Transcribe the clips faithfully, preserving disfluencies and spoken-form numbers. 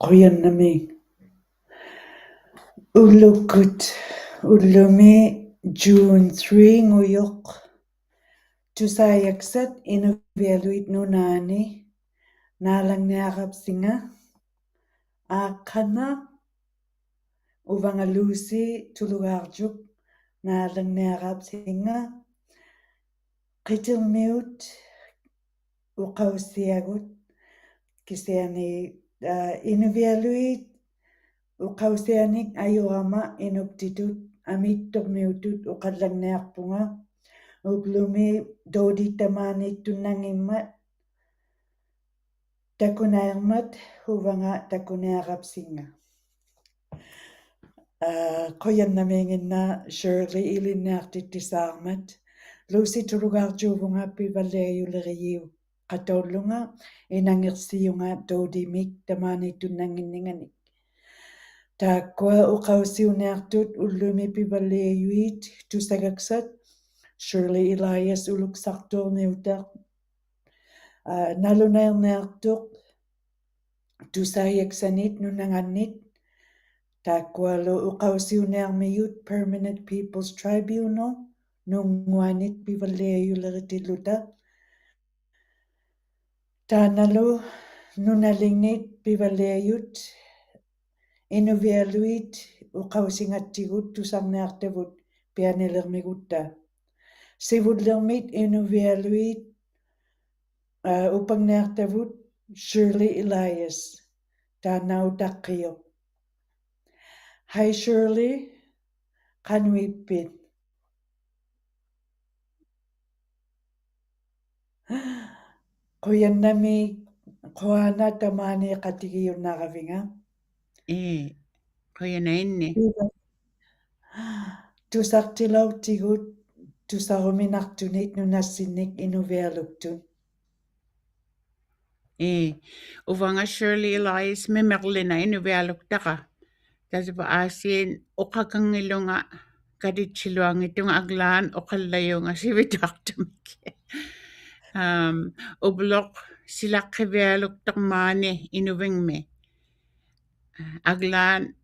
Qujanami. Ulukkut, ullumi June three nguyuk. Tusa Yaksat Inuvialuit Nunani, Nalangniarapsinga, Akana, Uvanga Lucy Tulugarjuk, Nalangniarapsinga, Qitilmiut Uqausiagut, kisiani, ah, Inuvialuit Uqausianik Ayuama Inuktitut, Amitturmiutut Uqallangniarpunga, ublumi Dodi Tamani Tunangimmat, Takunairmat, Uvanga Takuniarapsinga. Ah, qujanami nginna Shirley Ilinniartitisaarmat, Lucy Tulugarjuk Uvunga Pivalliajulirijiu Qatollunga, Inangirsiunga Dodi Mik Tamani Tunanginninganik. Takkua Uqausiuniartut ullumi Pivalliajuit Tusa Yaksat, Shirley Elias Uluksartuurmiutar, ah, Nalunairniartuk Tusa Yaksanit Nunangannit, takkualu Uqausiuniarmiut Permanent People's Tribunal, Nunguanit Pivalliajuliritilluta, tanalu Nunalingnit Pivalliajut, Inuvialuit Uqausingattigut Tusarniartavut Pianilirmigutta. Sivullirmit Inuvialuit, ah, Upangniartavut Shirley Elias, tana utaqqiuk. Hai Shirley, qanwi pit. Qujanami, quana tamani qatigiunnaravinga. Eh, qujanami. Tusartilauktigut, tusaruminartunit nunassinnik Inuvialuktun. Eh, uvanga Shirley Elias, me Merlina Inuvialuktara. Tasiva asin uqakangilunga kaditsiluangitunga aglan uqallajunga sivituaktumik. Um, ubuluk silak Inuvialuktar mani Inuvingmi. Aglan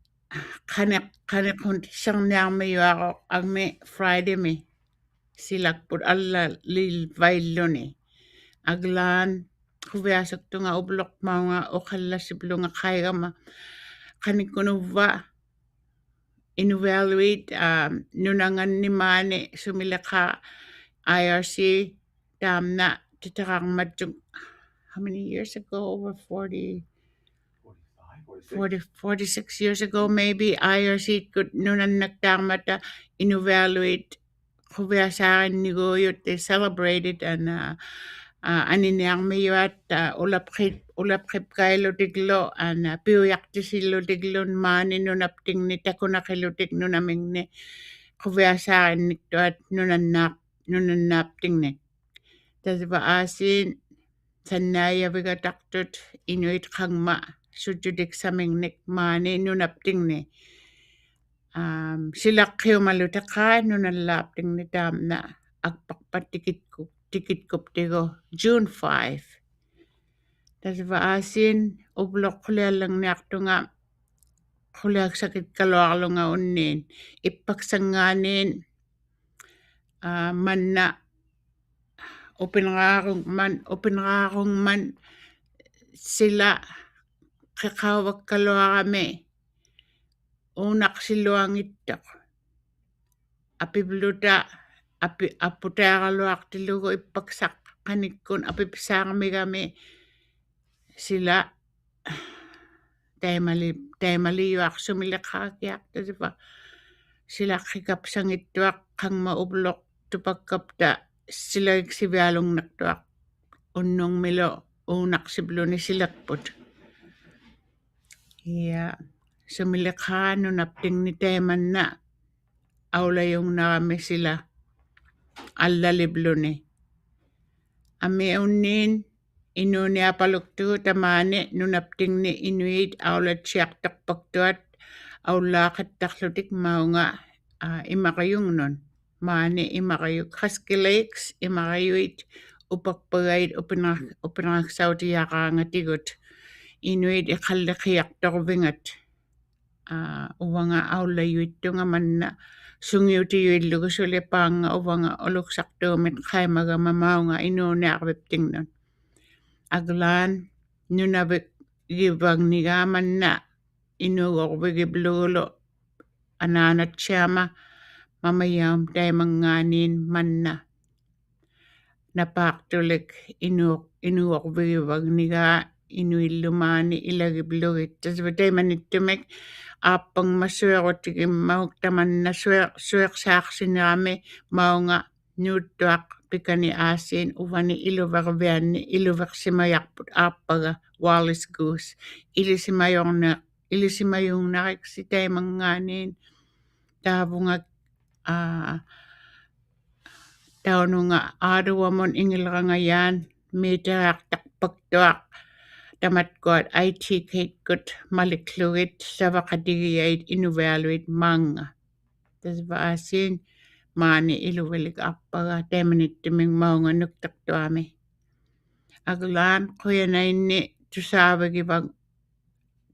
kanik, kanik hun sangniarmi yuaruk agmi Friday mi. Silakput allalil vailluni. Aglan kuviasuk tunga ubuluk maunga uqalla siblunga kaigama. Kanikkun uva Inuvialuit, um, Nunanganni mani sumiliqa I R C tamna titirang majung. How many years ago? Over forty, forty, forty-six years ago, maybe, I R C kut nunannak tamata Inuvialuit kuviasarin niguyut, they celebrated and, uh, uh, aniniarmiyuat, uh, ulapkhip, ulapkhipkailutiklu, and, uh, piuyaktisilutiklu mani nunaptingni takunakhilutik nunamingni kuviasarinniktuat nunannap, nunannaptingni. Tasiva asin sanna yavigataqtut Inuit qangma sujudiksamingnik mani nunaptingni. Um, silak kiumalu takai nunallaptingni tamna akpakpat tikitkup, tikitkuptigu June five. Tasiva asin ubuluk kulialangniaktunga kuliak sakit kaluarlunga unnin. Ippak sanganin, ah, manna upinrarungman, upinrarungman sila kikawak kaluarami unak siluangittuk. Apibluta, api, aputera luaktilugu ippak sak kanikkun apipsarmigami sila taimali, taimali yuak sumiliqa kiak tasiva. Sila kikapsangittuak qangma ubuluk tupakkapta sila iksivialungnaktuak. Unnung milu unak sibluni silakput. Ia, sumiliqa nunaptingni taimanna aulajungnarami sila allalibluni. Ami unnin, inuni apaluktu tamani nunaptingni Inuit aulatsiak takpaktuat, aulakattaklutik maunga, ah, imarajungnun. Mani imaraju Cascade Lakes, imaraju it upakpagait upinrak, upinraksauti yarangatigut. Inuit iqalleqiaqtorvingat. Ah, uvanga aullayuit tunga manna sungiutiyuit lugu sule panga uvanga uluksaqtumit qaimagama maunga inu neaqbip tingnun. Aglan nunavik gibang niga manna inu gorvigip lugu lo ananat siama mamayaum taimanganin manna. Napaktulik inu, inu gorvigip bagniga inu ilumani ilagip lugit. Tasba taimanittumik apang masuero tikim mauk tamanna suer, suer saksinami maunga nuttuak pikani asin uvani iluver vianni iluver simayakput apaga Wallace Goose. Ili simayong na, ili simayung narik si taimanganin tavunga, ah, taununga aduamon ingil rangayan miterak takpaktuak tamat kuat ai tikit kut malik lugit saba kadigiyait inuvaluit manga. Tasba asin mani iluvelik apaga taimanittumik maunga nuktaktuami. Aglan kuyanainni tusabagi bang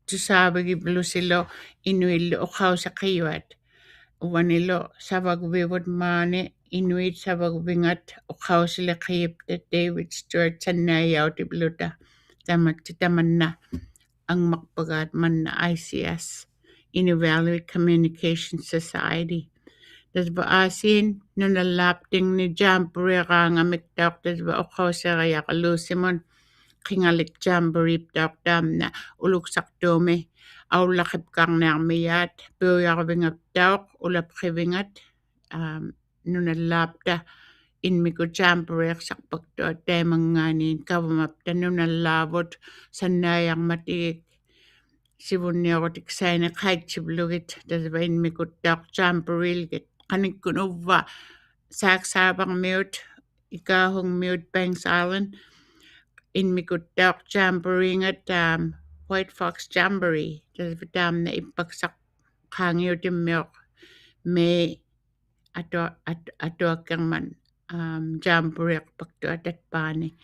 tusabagi blusilo inu illu uqausiqiyuat. Uvanilo sabagvivut mani inuit sabagvingat uqausiliqiyipta David Stewart sannayauti bluta. Tamat tamanna angmak pagat manna I C S, Inuvialuit Communication Society. Tasba asin nunalaptingni jamboree ranga miktauk tasba uqausiriak lusimun kingalik jamboree ptauk tamna uluksaqtumi aulakip karnear miyat piuyarvingat tauk ulapkivingat, am, nunalapta inmiku jamboree saqpaktuat taimanganin kavamapta nunalaput sannayar matigik sibunniarutik saini kaitsip lugit tasba inmiku tauk jamboree ligit kanikkun uva saksabang miut ikahung miut Banks Island inmiku tauk jamboree ngat, am, White Fox Jamboree tasba tamna ipaksaq kangiutim miuk me atua, at-, atua kerman, am, jamboree paktuat atpani.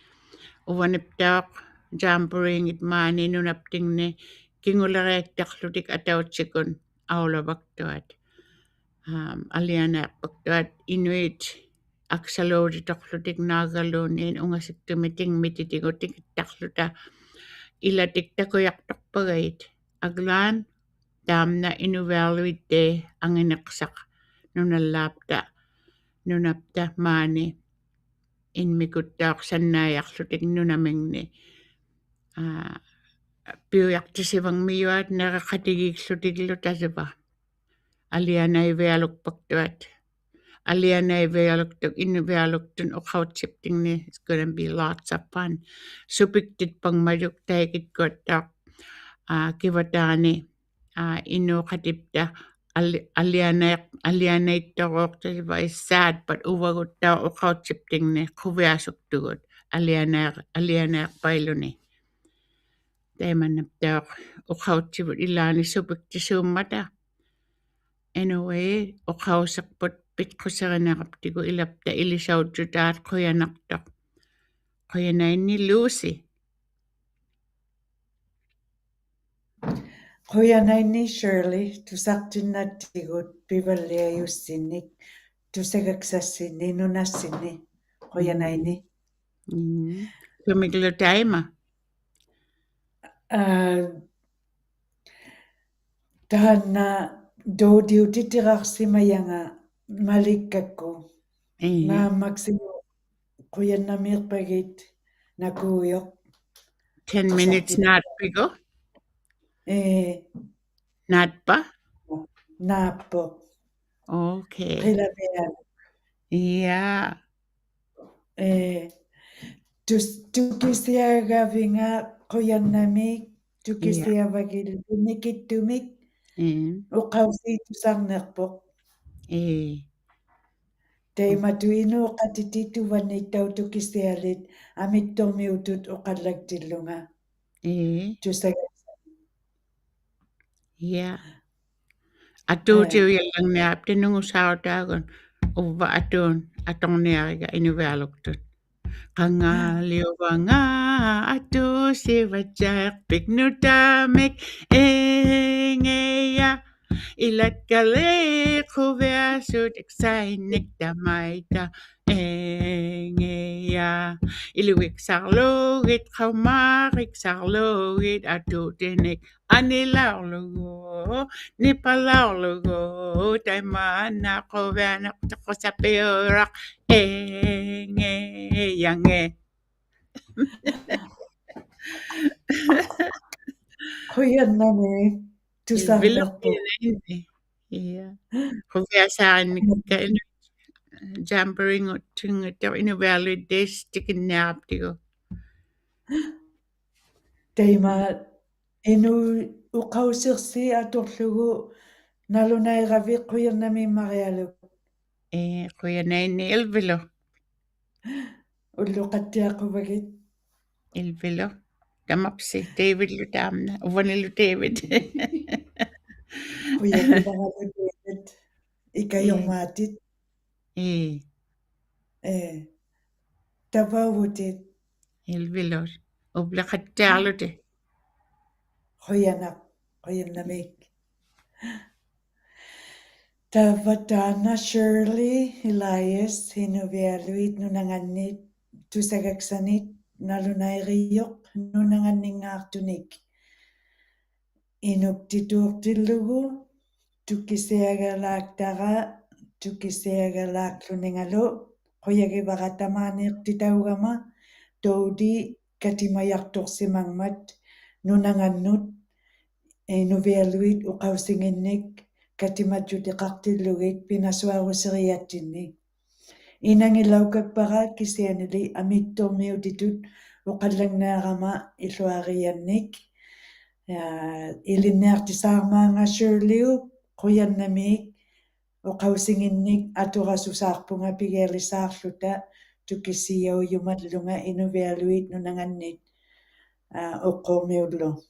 Uvanip tauk jamboree ngit mani nunaptingni kingulariak taklutik atau tsikun aula paktuat. Am, alianak paktuat inuit aksalodi taklutik nagalunin ungasiktumiting mititing utik takluta ilatik takuyak takpagait. Aglan tamna inuvaluit te angineksaq nunalapta nunapta mani inmiku tauk sannayaklutik nunamingni, ah, piuyak tisibang miyuat nara kadigiklutik luta saba. Alianai vealuk paktuat. Alianai vealuk tuk inuvaluktun uqautsiptingni it's gonna be lots of fun. Supiktit pang majuk taikit kuat tauk, ah, kivatani, ah, inu katipta ali-, alianai, alianai torok tasba is sad but uvagut tauk uqautsiptingni kuviasuk tugut alianai, alianai pailuni. Taimanap tauk uqautsiput ilani supikti summata. Anyway, uqausiqput pitkusirinakaptigu ilapta ilisaujutat kuyanaktak. Kuyanainni Lucy. Kuyanainni Shirley, tusaktinna tigut pivallia yusinik, tusagak sasinni, nunassinni. Kuyanainni. Mm. Tumiglu taima. Ah, tahanna do diuti tirak simayanga malikkaku. Iya. Namak simu kuyanamik pagit nakuyok. Ten minutes naat pigo? Eh. Naat pa? Naat po. Okay. Kilabean. Iya. Eh, tus-, tukisia gavinga kuyanamik, tukisia bagil, tumikit tumik, uqausi tusarnekpok. Eh. Taimatu inu katiti tuvani tau tukisia lit, amit tomi utut uqalak tilunga. Eh. Tusaga. Iya. Atu tiu yalang ni apte nungu sautagun. Uva atun, atong ni ariga inuvaluktun. Qanga liu vanga atu sivajaik piknutamik engeia. Ilat kalik kuvea sudik sainik tamaita engeia. Iluik sarlugit, qaumarik sarlugit, atu tinik ani laulugu, nipa laulugu, taimana kuvea nak toko sapiurak engeia nge. Huyan nami, tusar ilbilok nami. Huyan nami. Iya. Kuvea sainik, ka inu, jampering uting itu inu valid days tikin niap tigo. Taima inu uqausiksi aturlugu nalunai Ravik, huyan nami Marialuk. Eh, huyan nami ilbilok. Ullu katia kubagit. Ilbilok. Tamapsi, David lutamna. Uvani lu David. Huyan nami David. Ika yung matit. Eh. Eh. Tava utit. Ilbilok. Ubla katia lute. Huyan ak, huyan namik. Tava tana Shirley Elias, Inuvialuit Nunanganit, Tusagaksanit, nalunai Riuk, Nunanganit Ngartunik. Inuk titurtillugu, tukisiagalak tara, tukisiagalak luningalu, kuyagi baka tamanik titaugama, toudi katimayaktuk simangmat, nunangannut, Inuvialuit uqausinginnik, katimajutikak tillugit, pinasuaru siriattinni. Inangilau kakbara kisianili amitto miutitut uqallang narama iluariannik. Ya, ilinniak tisarmanga Shirley, kuyan namik uqausinginnik atura susarpunga pigeli sarluta tukisiau yumallunga Inuvialuit Nunangannit. Ah, uqur miulu.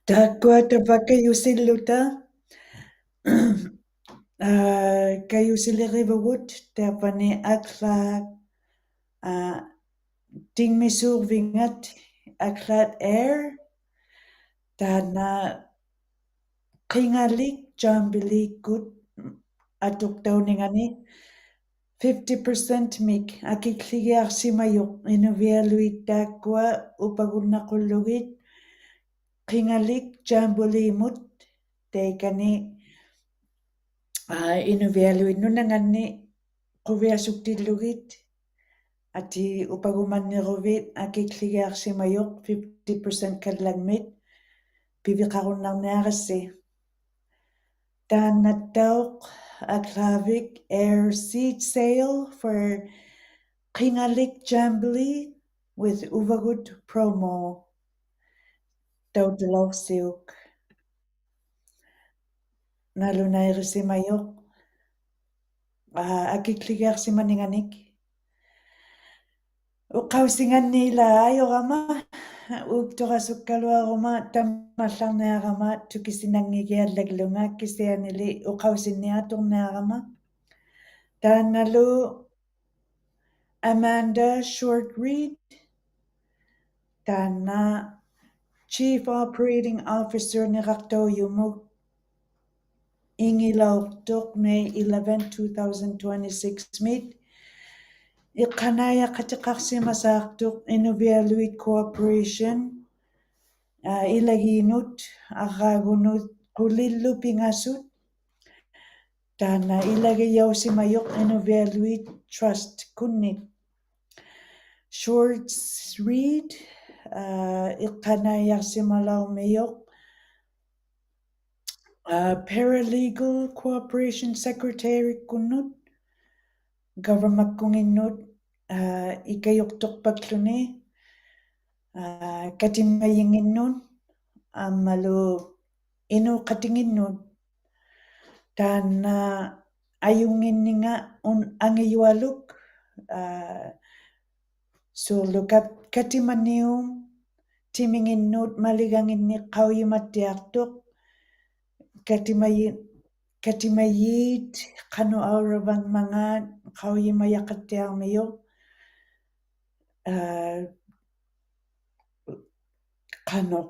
Takua tava kayusilluta, ah, kayusilirivugut, tava ni aklak, ah, tingmisurvingat, aklak air, tana qingalik jambilikut atuk tau ningani, fifty percent mik, akikligiar simayuk, Inuvialuit takua, upagun nakullugit, qingalik jambulimut, taikani, ah, Inuvialuit Nunanganni, kuviasuk tillugit, ati upaguman niruvit, akikligiar simayuk, fifty percent kallang mit, pivikarun nang niarasi. Tana tauk aklavik air seat sale for qingalik jambili with uvagut promo. Tau telau siuk. Nalunai risi mayuk. Ah, akikligiar simaninganik. Uqausinganni la ayo rama, uktura sukkalua ruma, tamallang nea rama, tukisinangi gia laglunga, kisianili uqausinni atur nea rama. Tana lu Amanda Short Reed, tana Chief Operating Officer ni Raktauyumuk, ingilautuk May eleven, two thousand twenty-six mit. Iqanaya katikak simasaktuk Inuvialuit Corporation, ah, ilaginut, aragunut, kulillu pingasut, tana ilagi yau simayuk Inuvialuit Trust kunnit. Short Reed, ah, iqanaya simalau mayuk, ah, Paralegal Cooperation Secretary kunnut, government kunginnut, ah, ikayuk tukpak luni, ah, katimayinginnut, amalu inu katinginnut, tana ayunginninga un angiyualuk, ah, sulu kat-, katimanium, timinginnut, maliganginni, kauyimatiaktuk, katimayi-, katimayit, kanu aura bang manga, kauyima yakatiar mayuk, ah, qanoq.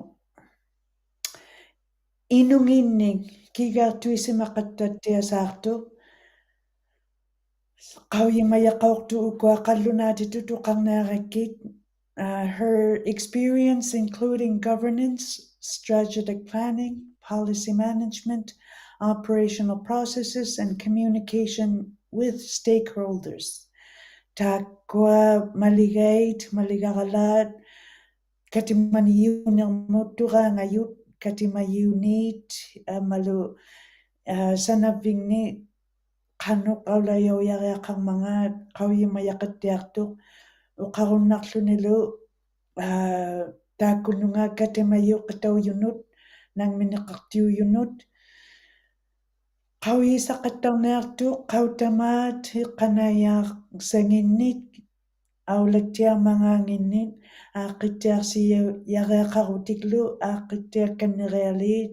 Inunginnik kigartuisimaqattatia saartu. Qauyimayaqauqtuq ukua qallunaatitut uqarniarakkit, ah, her experience including governance, strategic planning, policy management, operational processes, and communication with stakeholders. Taakkua maligait, maligaralat, katiman iunirmut, turangayut, katiman iunit, ah, malu, ah, sanavingni, qanoq aulayauyariaqarmangat, qauyimayaqattiaqtuq, uqarunnaqlunilu, ah, taakkua nunga katiman iuqatauyunut, nangminiqaqtiuyunut, qauyisaqattarniaqtuq, qautamaat, iqanaiaq sanginnik, aulaktiarmanganginnik, aqittiaqsiyariaqarutiklu, aqittiaq kannirialiit,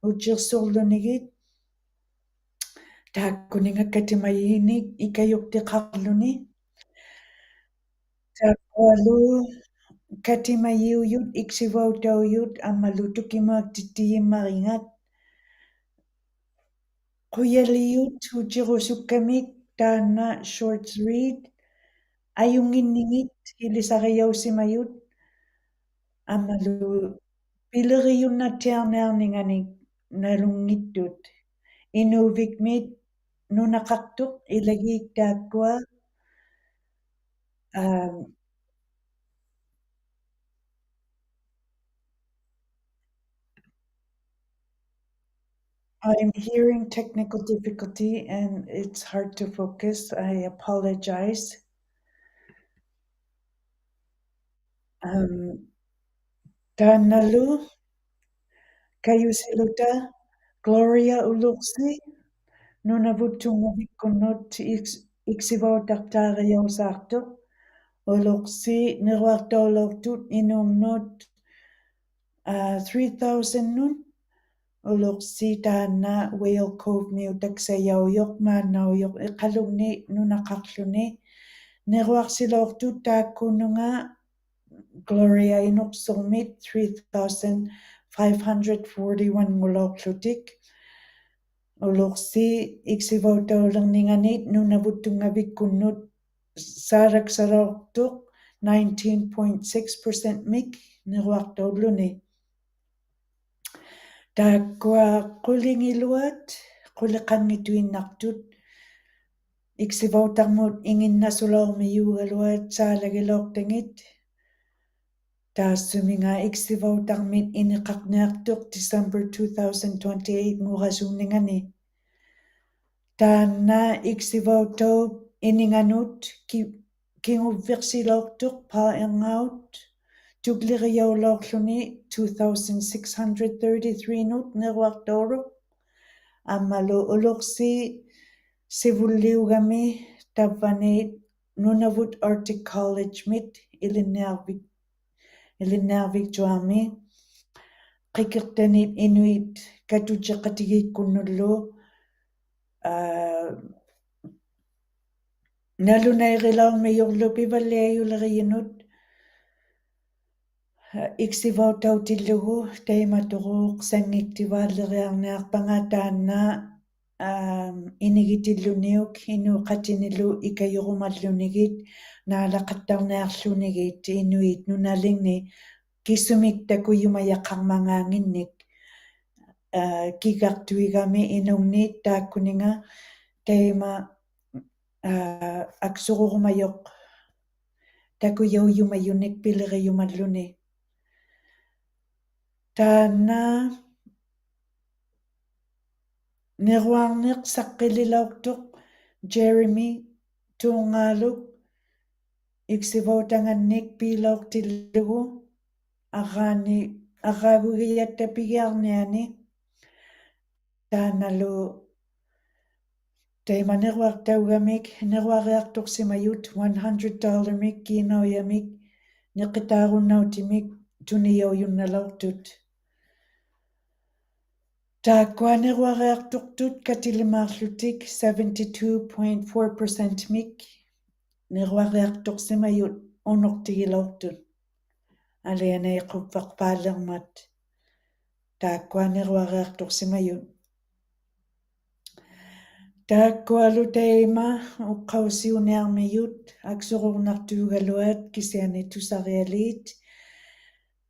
utsirsurlunigit, taakkua ninga katiman iunit, ikayuqtiqarluni. Taakkualu katiman iuyut, iksivautauyut, ammalu tukimuak titiyim maringat. Kuyaliyut, utsirusukkamik, taanna short read, ayunginningit, ilisariausimayut, ammalu piliriunnatiarniarninganik nalungittut. Inuvikmit nunaqaqtuq, ilagik taakkua, um, I'm hearing technical difficulty and it's hard to focus. I apologize. Um, taannalu, kayusiluta, Gloria Uluksi, Nunavut Tungavikkunnut, iks-, iksivautaqtariausaartuq, Uluksi, niruaqtaulauqtut, inungnut, ah, three thousand-nut, Uluksi taanna Whale Cove-miut taksajaujuq, maannaujuq, iqalungni nunaqaqluni. Niruaqsilauqtut taakkua nunga Gloria Inuqsurmit three thousand five hundred forty-one ngulauqlutik. Uluksi iksivautaulirninganit Nunavut Tungavikkunnut saraksarauqtuq nineteen point six percent mik niruaqtaulluni. Taakkua qulingiluat, quliqangituinnaqtut, iksivautarmut inginnasulaurmiyuugaluat saalagilauqtangit. Taassuminga iksivautarmit iniqarniaqtuq December two thousand twenty-eight ngurasungningani. Taanna iksivautaup ininganut ki-, kinguvviqsilauqtuq pa engaut, tukliriaulauqluni two thousand six hundred thirty-three-nut niruaqtauruq. Ammalu Uluksi sivulliugami tavvani Nunavut Arctic College-mit ilinniarvik, ilinniarviktuami. Qikiqtanit inuit katujiqatigiikkunnullu, ah, nalunairilaumiurlu pivalliajuliriinut, ah, iksivautautillugu, taimaturuq sangiktivaalliriarniaqpanga taanna, am, inigitilluniuk, inuuqatinilu ikajurumallunigit, naalaqattarniaqlunigit, inuit nunalingni, kisumik takujumajaqarmanganginnik, ah, kigartuigami inungnit taakkua ninga, taima, ah, aksururumajuq, takujaujumayunik pilirijumalluni. Taanna niruarniq saqqililauqtuq Jeremy Tungaluk, iksivautangannik piilauqtillugu, arrani, arragugijatta pigiarniani. Taannalu taima niruaqtaugamik, niruariaqtuqsimajut one hundred dollar-mik, kinaujamik, niqitaarunautimik, tunijaujunnalauqtut. Taakkua niruariaqtuqtut katilimaarlutik seventy-two point four percent-mik, niruariaqtuqsimajut unuqtigilauqtut. Alianai quffaq paalirmat. Taakkua niruariaqtuqsimajut. Taakkua lutaima uqausiuniarmijut, aksururnaqtuugaluat kisiani tusarialiit.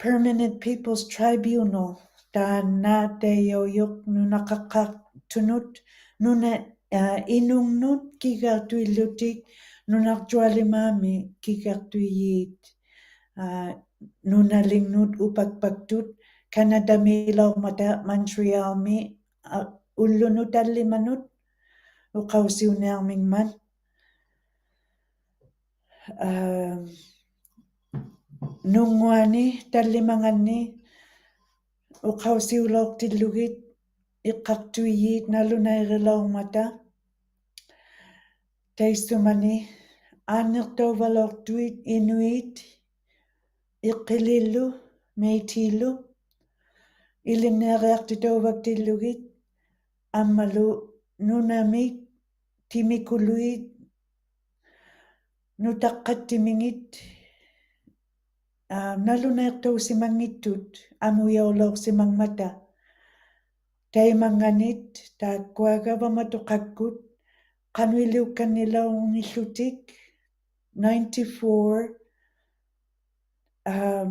Permanent People's Tribunal, taanna taiyauyuk nunaqaqqaqtunut, nuna, ah, inungnut kikaqtuillutik, nunarjualimami kikaqtuiit, ah, nunalingnut upakpaktut, Canadami laumata, Montrealmi, ah, ullunut tallimanut, uqausiuniarmingmat. Am, nunguani tallimanganni uqausiulauqtillugit iqqaqtuiit nalunairi laumata. Taissumani anniqtauvalauqtuit Inuit, Iqqilillu, Métilu, ilinniariaqtitauvaktiillugit, ammalu nunamik, timikuluit, nutaqqattimingit, ah, nalunairtausimangittut, amuyaulauqsimangmata. Taimanganit, taakkua gavamatuqakkut, qanuiliukkannilaungillutik, ninety-four, am,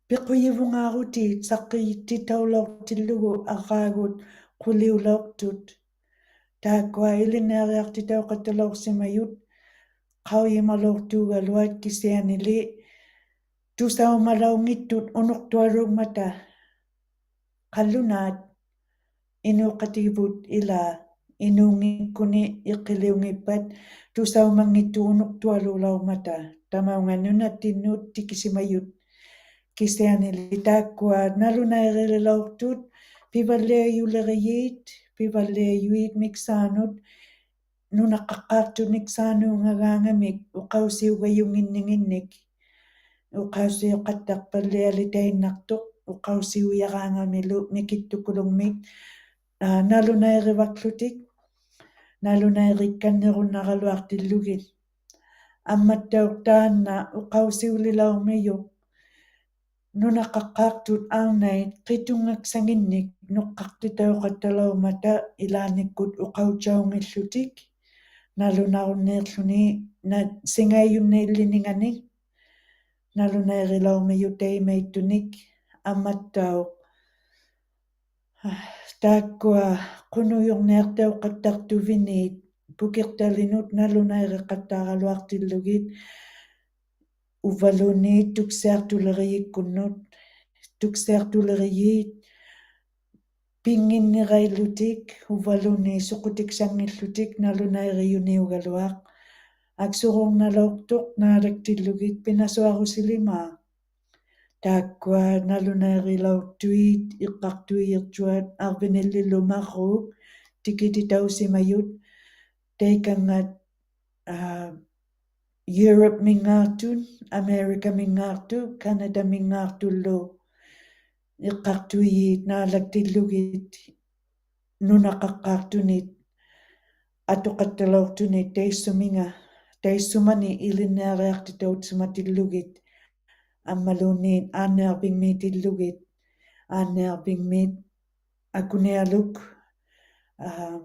piqujivungarutit, saqqititaulauqtillugu arraagut quliulauqtut. Taakkua ilinniariaqtitauqattalauqsimajut, qaujimalauqtuugaluat kisiani li, tusaumalaungittut unuqtualungmata. Qallunaat, inuuqativut ila, inuungikkuni iqqiliungippat, tusaumangittut unuqtualulaumata. Tamaungan nunattinnut tikisimajut. Kisiani li taakkua nalunairililauqtut, pivalliajulirijiit, pivalliajuit miksaanut, nunaqaqqaqtut niksaanungagaangamik, uqausiugajunginninginnik. Uqausiuqattaqpallialitainnaqtuq, uqausiujaraangamilu mikittukulungmik, ah, nalunairivakklutik, nalunairikkannirunnaraluaqtillugit. Ammattauq taanna uqausiulilaurmijuk, nunaqaqqaqtut arnait qitungaksanginnik nuqqaqtitauqattalaumata ilaannikkut uqautjaungillutik, nalunarunniirluni, na singaijunniillininganik, nalunairilaurmijuk taimaittunik, ammattauq. Ah, taakkua qunujurniaqtauqattaqtuviniit, pukiqtalinut nalunairiqattaraluaqtillugit, uvvaluunniit tuksiaqtulirijikkunnut, tuksiaqtulirijiit pinginniraillutik, uvvaluunniit suqutiksangillutik, nalunairijuniugaluaq. Aksururnalauqtuq, naalaktillugit pinasuarusilima. Taakkua nalunairilaurtuit, iqqaqtuiirjuat, arvinillillu marruk, tikititausimajut, taikanngat, ah, Europe-mingaartut, America-mingaartut, Canada-mingaartullu, iqqaqtuiit, naalaktillugit, nunaqaqqaqtunit, atuqattalauqtunit, taissuminga, taissumani ilinniariaqtitausimatillugit, ammaluunniit aanniarbingmiitillugit, aanniarbingmiit akunialuk, ah,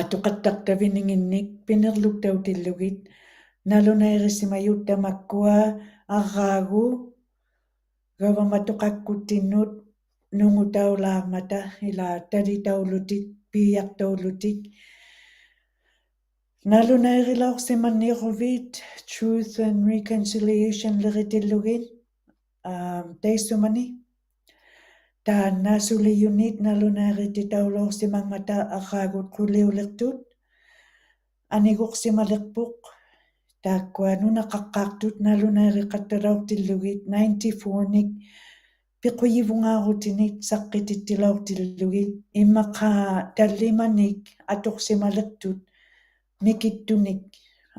atuqattaqtavininginnik pinirluktautillugit, nalunairisimajut tamakkua arraagu, gavamatuqakkutinnut nungutaulaarmata ila talitaulutik, piiaqtaulutik. Nalunairilauqsimanniruit Truth and Reconciliation liritillugit, ah, taissumani. Taanna sulijunit nalunairiktaulauqsimangmata arraagut quliuliqtut. Aniguqsimaliqpuk, taakkua nunaqaqqaqtut nalunairiqattalauqtillugit, ninety-four-nik, piqujivungaarutinit saqqitittilauqtillugit, immaqa tallimanik atuqsimaliqtut, mikittunik,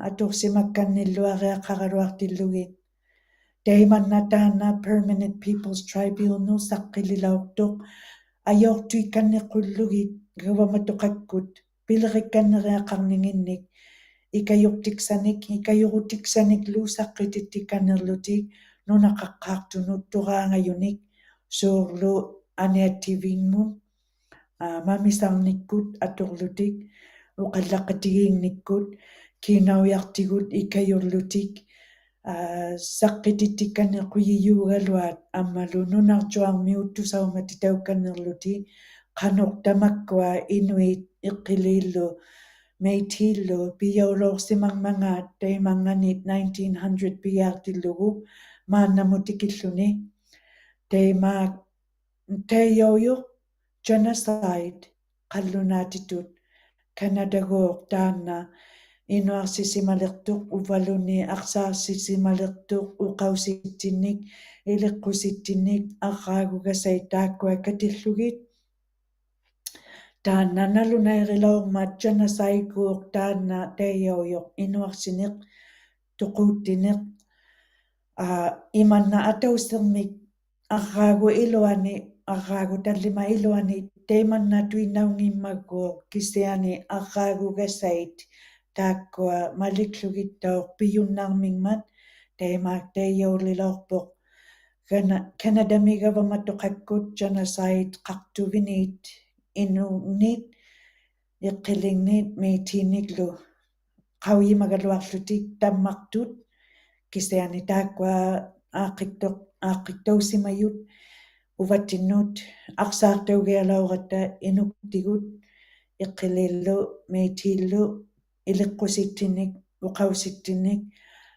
atuqsimakkannilluariaqaraluaqtillugit. Taimanna taanna Permanent People's Tribunal saqqililauqtuq, ajauqtuikkanniqullugit gavamatuqakkut, pilirikkanniriaqarninginnik, ikayuqtiksanik, ikayurutiksanik lus saqqitittikkanirlutik, nunaqaqqaaqtunut turangayunik, surlu aneativingmun, ah, mamisarnikkut aturlutik, uqallaqatigiingnikkut, kinauyaqtigut ikayurlutik, ah, saqqitittikkanir quyiugaluat, ammalu nunarjuarmi uttusaumatitaukanirlutik, qanoq tamakkua Inuit, Iqiliillu, Meiteillu, piaulauqsimangmangat, taimanganit nineteen hundred piatillugu, maannamut tikilluni, taimaak, taiyauyuq genocide, qallunatitut, Kanadagooq taanna, inuarsisimaliqtuq, uvaluunniit aqsaarsisimaliqtuq, uqausittinnik, iliqqusittinnik, arraagugasait taakkua katillugit. Taanna nalunairilaurmat genocide-gooq taanna taiyauyuq inuarsinik, tuquuttinik, ah, imanna atausirmik, arraagu iluani, arraagu tallima iluani, taimanna tuinnaungimmagooq, kisiani arraagugasait taakkua maliklugittauq pijunnarmingmat, taimaak taiyaulilauqpoq. Kana-, Kanadami gabamatuqakkut genocide qaqtuviniit, Inunniit, Iqilinniit, Meiteiniklu qaujimagaluaqlutik tammaktut, kisiani taakkua aqiktuq, aqiktausimayut, uvattinnut, aqsaartaugialauratta Inuktigut, Iqiliillu, Meiteillu, iliqqusittinnik, uqausittinnik,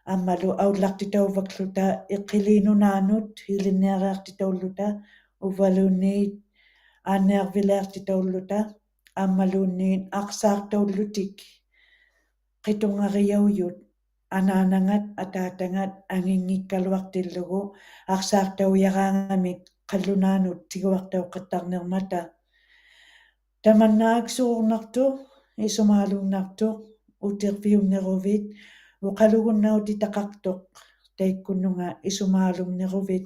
ammalu aullaqtitauvakluta Iqiliinnunanut, ilinniariaqtitaulluta, uvaluunniit, anniarviliaqtitaulluta, ammaluunniit aqsaartaullutik, qitungariauyut, anaanangat, ataatangat, anginngikkaluaqtillugu, aqsaartaujaraangamit qallunanut tiguartauqattarnirmata. Tamanna aksururnaqtuq, isumaalungnaqtuq, utirfiunniruvit, uqalugunnautit taqaqtuq, taikkunnunga isumaalungniruvit,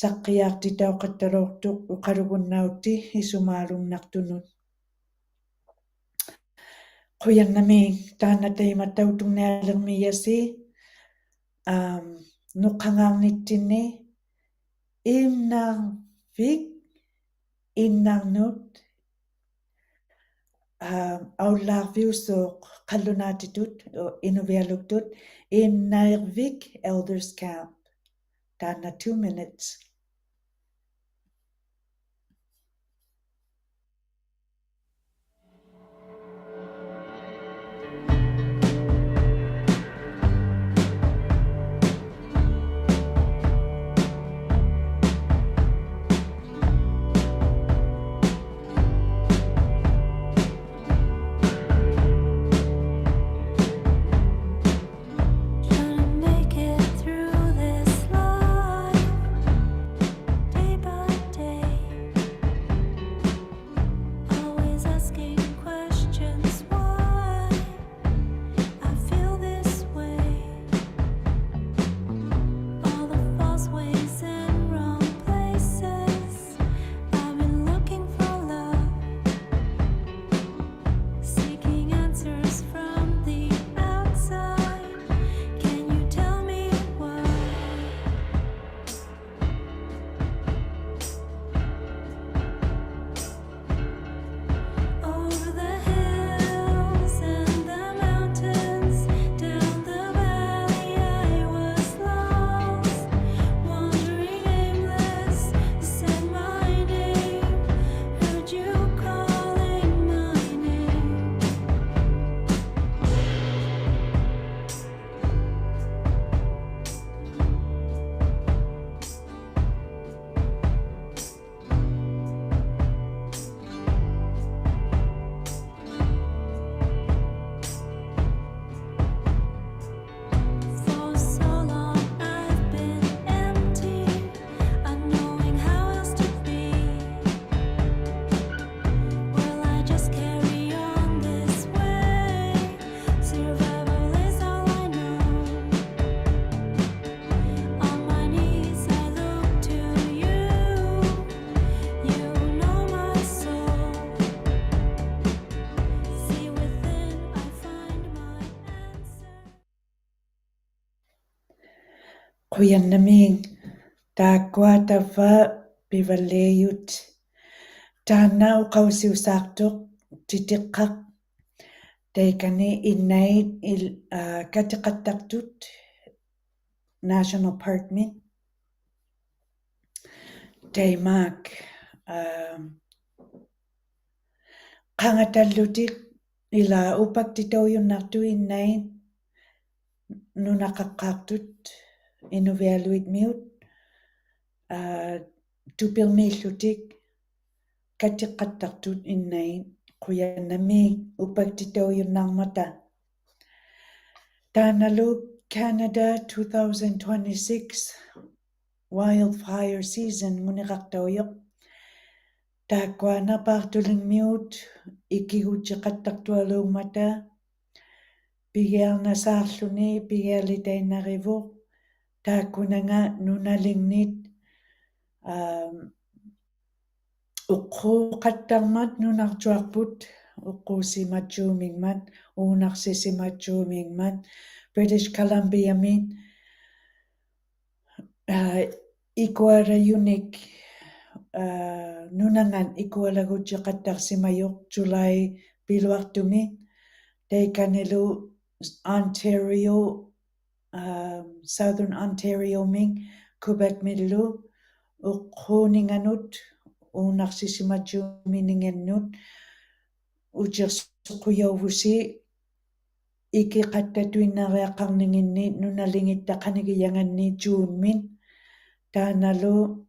saqqiaqtitauqattalauqtuq, uqalugunnautit isumaalungnaqtunut. Quyangnamiik, taanna taima tautungnalirmi yasi, am, nuqqangaarnittinni, innarvik, innarnut, am, aullarviusuq qallunatitut, o, inuvialuktut, Innairvik Elders Camp. Taanna two minutes. Trying to make it through this life. Qujanami, takkua tava pivalleujut. Taanna uqausiusaktuk titiqak. Taikani innait il-, ah, katiqattaktut National Park min. Taimak, ah, qangatallutik ila upakti tauyunnaktu innait nunaqaqqaktut Inuvialuit miut, ah, tupilmiillutik katiqattaktut innait. Qujanami upakti tauyunnarmata. Taannalu Canada two thousand twenty-six wildfire season nguniraqtauyuk. Takkua na Bartolin miut ikigutjiqattaktualungmata. Pigial na sarluni, pigial itainarivuk. Takkuna nga nunalingnit, um, uqquqattarmat nunarjuarput, uqqusimatjumingmat, unarsisimatjumingmat, British Columbia min, ah, ikualayunik, ah, nunangan ikualagutjiqattarsimayuk July piluartumi, taikanilu Ontario, um, Southern Ontario min, Quebec millu, uqquninganut, unarsisimatjumi ningennut, utsir sukuyavusi, ikiqattatuinnariaqarninginni, nunalingit taqanikiyanganni June min, taannalu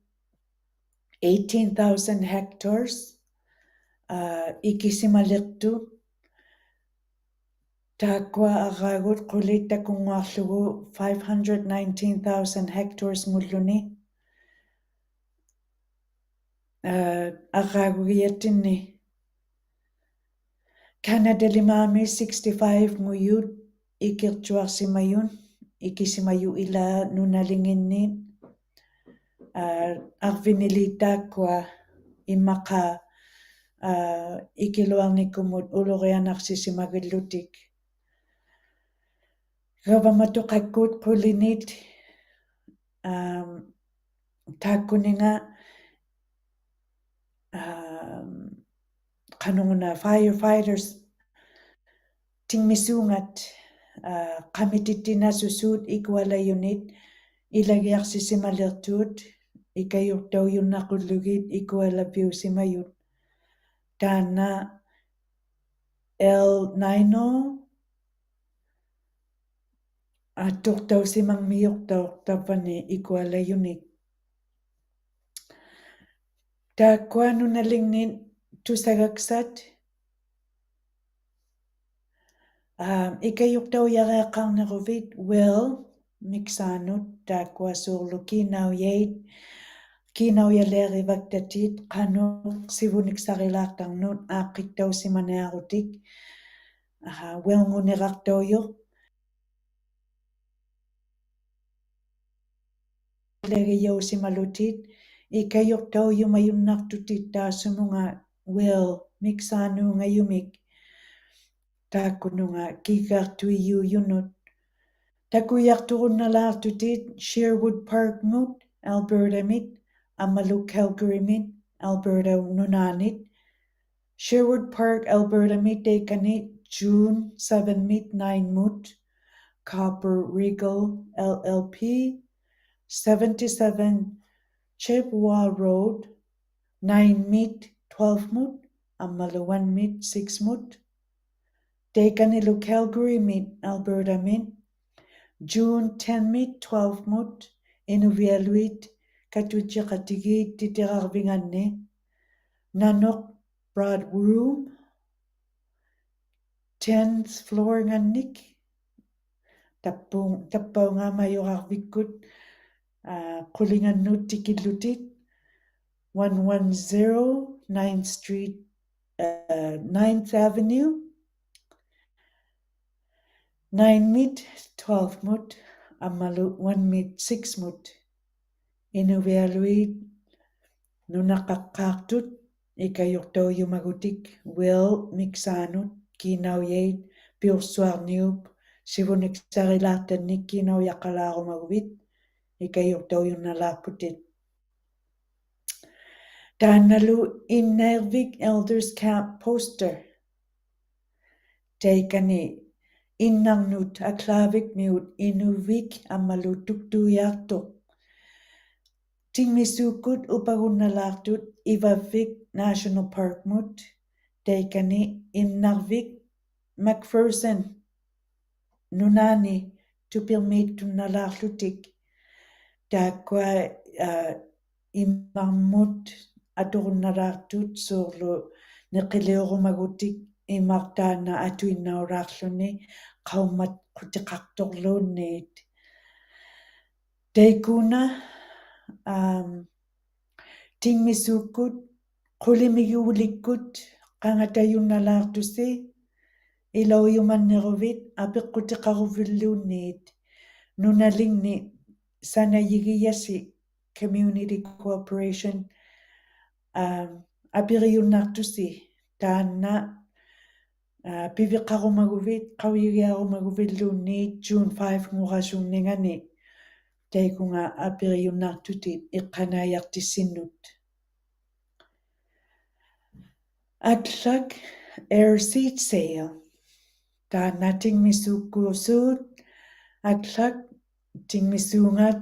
eighteen thousand hectares, ah, ikisimaliqtu, takkua arragut qulit takunguarlugu five hundred nineteen thousand hectares ngulluni. Ah, arragut giyatinni. Canada limami sixty-five nguyut ikirjuarsimayun, ikisimayu ila nunalinginni, ah, arvinili takkua imaqa, ah, ikiluarnikumut ulurianarsisimakillutik. Gabamatuqakkut qulinit, um, takkuni nga, um, qanunguna firefighters tingmisungat, ah, qamititina susut ikualayunit, ilagiarsisimaliqtut, ikayurtauyunnakullugit ikualapiusimayut. Taanna El Nino, ah, turtausimang miyurtauk tavani ikualayunit. Takkua nunalingnit tusagaksat, ah, ikayurtauyariaqarniruvit well miksanut, takkua surlu kinauyait, kinauyaleerivaktatit, qanuk sivuniksarilaaqtarnut, aqiktausimaniarutik, ah, well nguniraqtauyuk. Legeyausimalutit, ikayurtauyumayunnaktutit, taa sumunga well miksanungayumik. Takkunu nga kikartuiyuyunut. Takuyarturunnalaaqtutit Sherwood Park mut, Alberta mit, amalu Calgary mit, Alberta nunanit. Sherwood Park, Alberta mit taikani June seven mit nine mut. Copper Regal L L P, seventy-seven Chippewa Road, nine mit twelve mut, amalu one mit six mut. Taikanilu Calgary mit, Alberta mit, June ten mit twelve mut, Inuvialuit, katujiqatigit titirarvinganni. Nanuk Broad Room, tenth floor ngannik. Tappung, tappau nga mayurarvikkut, ah, qulingannut tikillutit, one one zero ninth Street, ah, ninth Avenue, nine mit twelve mut, amalu one mit six mut. Inuvialuit nunaqaqqaaqtut, ikayurtauyumagutik, well miksanut, kinauyait, piursuarniup, sivuniksarilaaqtannik kinauyaqalaarumaguvit, ikajuttaujunnalarputit. Taannalu Innairvik Elders Camp poster. Taikani Innarnut, Aklavikmiut, Inuvik ammalu Tuktuiartoq. Tingmisuukkut upagunnalaartut Ivavik National Park-mut, taikani Innarvik McPherson nunani tupirmiittunnalaarlutik. Taakkua, ah, imarmut aturunnalaartut, suurlu niqiliurumagutik imar taanna atuinnaulaarluni, qaummat qutiqaqtorluunniit. Taikuna, am, tingmisuukkut qulimigulikkut qangatajunnalaartusi, ilaujumanneruvit apiqqutiqaruvilluunniit. Nunalingni Sanajigijasi Community Cooperation, am, apirijunnartusi taanna, ah, piviqarumaguvit, qaujigiarumaguvilluunniit June five-nguasungningani. Taikunga apirijunnartutit iqqanaijartissinnut. Aklak air seat sale. Taanna tingmisuukkuusut, aklak tingmisuungat,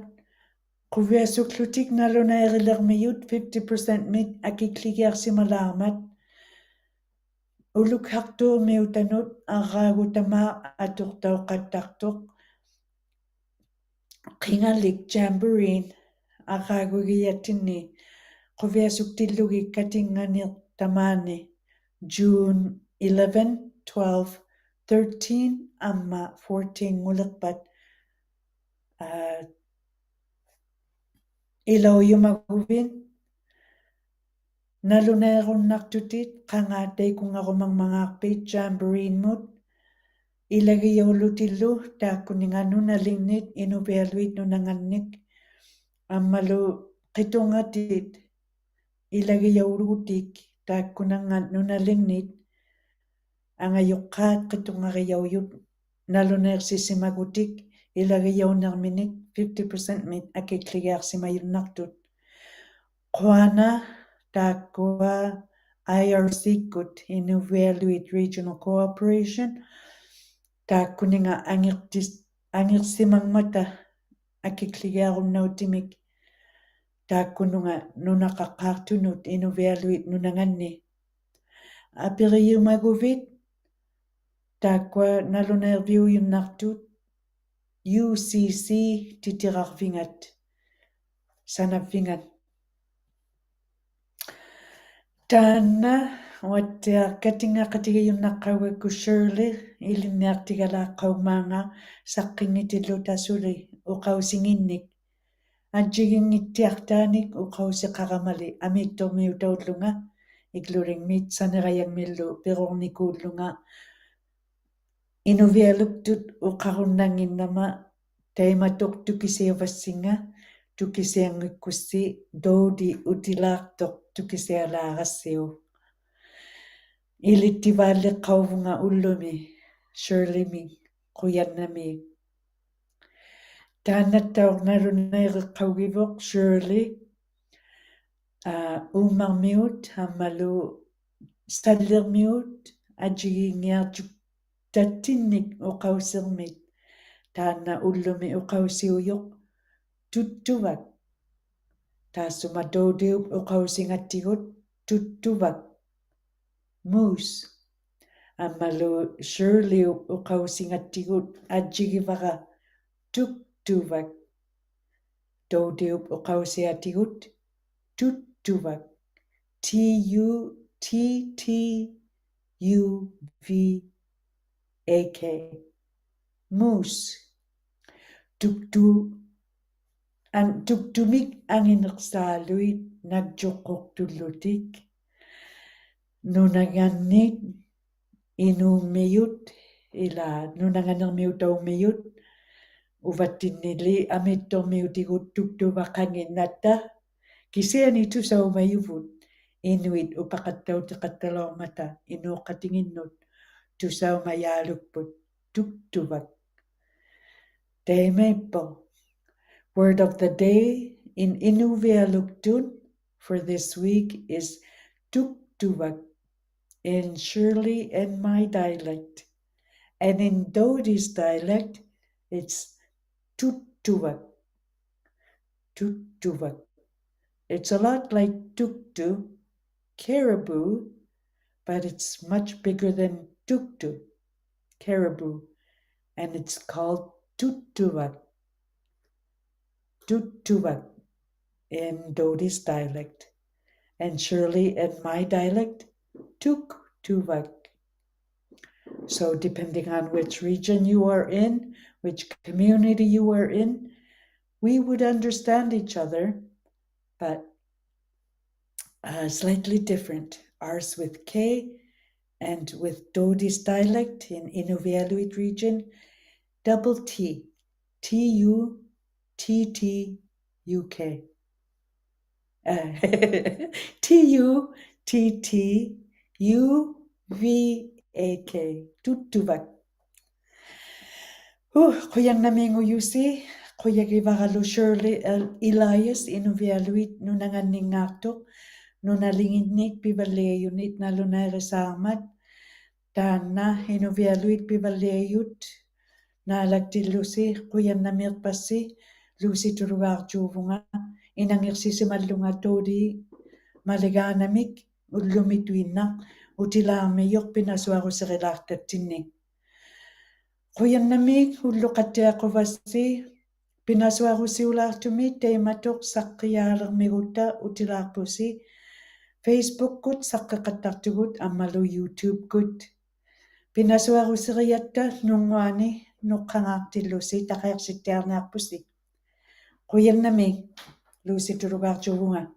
quviasuklutik nalunairilermiut fifty percent-mit akikligiarsimalaarmat, ulukhaqtuurmiutanut arraagut tamaat aturtauqattartoq. Qingalik Jamboree arraagugijatinni quviasuktillugit katinganiq tamaani June eleven, twelve, thirteen amma fourteen nguliqpat, ah, ilaujumaguvin nalunairunnaqtutit qanga taikungarumangmangaaqpit Jamboree-mut. Ilagijaulutillu taakkuninga nunalingnit inuvialuit nunangannik ammalu qitungatit ilagijaulutik taakkunangat nunalingnit angajuqqat qitungarijaujut nalunairsisimagutik ilagijaunerminik fifty percent-mit akikligiarsimajunnaqtut. Quana taakkua I R C-kkut, Inuvialuit Regional Cooperation, taakkuninga angirtis-, angirsimangmata akikligiarunnautimmik taakkununga nunaqaqqaartunut inuvialuit nunanganni. Apirijumaguvit taakkua nalunairviujunnaqtut U C C titirarvingat, sanarvingat. Taanna wattiaq katingaqatigijunnaqkaugakkut Shirley, ilinniaqtigalaqkaumanga saqqingitilluta suli uqausinginnik. Ajjigingittiaqtaanik uqausiqaramali amiitturmiutaullunga, iklulingmit sanirajangmillu pirurnikuullunga. Inuvialuktut uqarunnannginnama taimatuq tukisivassinga, tukisiangikkussi doudi utilaaqtoq tukisialaarassiu. Ilittivaalliqkauvunga ullumi, Shirley-mik, qujannamik. Taannattauq nalunairiqkaugivuq Shirley, ah, uumarmiut ammalu sallirmiut ajjigiingiarjuktattinnik uqausirmit. Taanna ullumi uqausiujuq Tuttuvak. Taassuma doudiup uqausingattigut Tuttuvak, moose. Ammalu Shirley-up uqausingattigut ajjigivara Tuktuvak. Doudiup uqausiatigut Tuttuvak. T U T T U V A K. Moose. Tuktu-, an-, tuktumik anginiqsaaluit nakjuqquqtullutik. Nunangannit inuummiut, ila nunanganirmiutaumiut, uvattinnili amiitturmiutigut Tuktuvak angin natta, kisiani tusaumajuvut, inuit upaqattautiqattalaumata inuuqatinginnut, tusaumajaalukput Tuktuvak. Taimaippaq, Word of the day in Inuvialuktun for this week is tuktuvak in Shirley and my dialect. And in Dodi's dialect, it's tuktuvak. Tuktuvak. It's a lot like tuktu, caribou, but it's much bigger than tuktu, caribou, and it's called tuktuvak. Tuktuvak in Dodi's dialect. And Shirley and my dialect, tuktuvak. So depending on which region you are in, which community you are in, we would understand each other, but uh, slightly different. Ours with K, and with Dodi's dialect in Inuvialuit region, double T, T U T T U K. Uh, T U T T U V A K, tuktuvak. Huh, kujang nami ngu Yusi, kujang i vakalu Shirley, eh, Elias, Inuvialuit, nuna nganingaktuk, nuna linginik, Pivaleyunit, naluna ere samat, tana, Inuvialuit, Pivaleyut, nalak ti Lusi, kujang nami pasi, Lusi Turugar Juvunga, inangiksi si malunga Dodi, maliga namik, ullumi tuinnak, utilar miyok pinasuaru sirilak tatinnik. Kujang nami, ullu katia kuvasi, pinasuaru siulak tumi, tei matuk sakki alar migutta, utilar pusi, Facebook kut, sakki katak tugut, amalu YouTube kut. Pinasuaru siriatta, nunguani, nukangak ti Lusi, takak sitiar nak pusi. Kujang nami, Lusi Turugar Juvunga.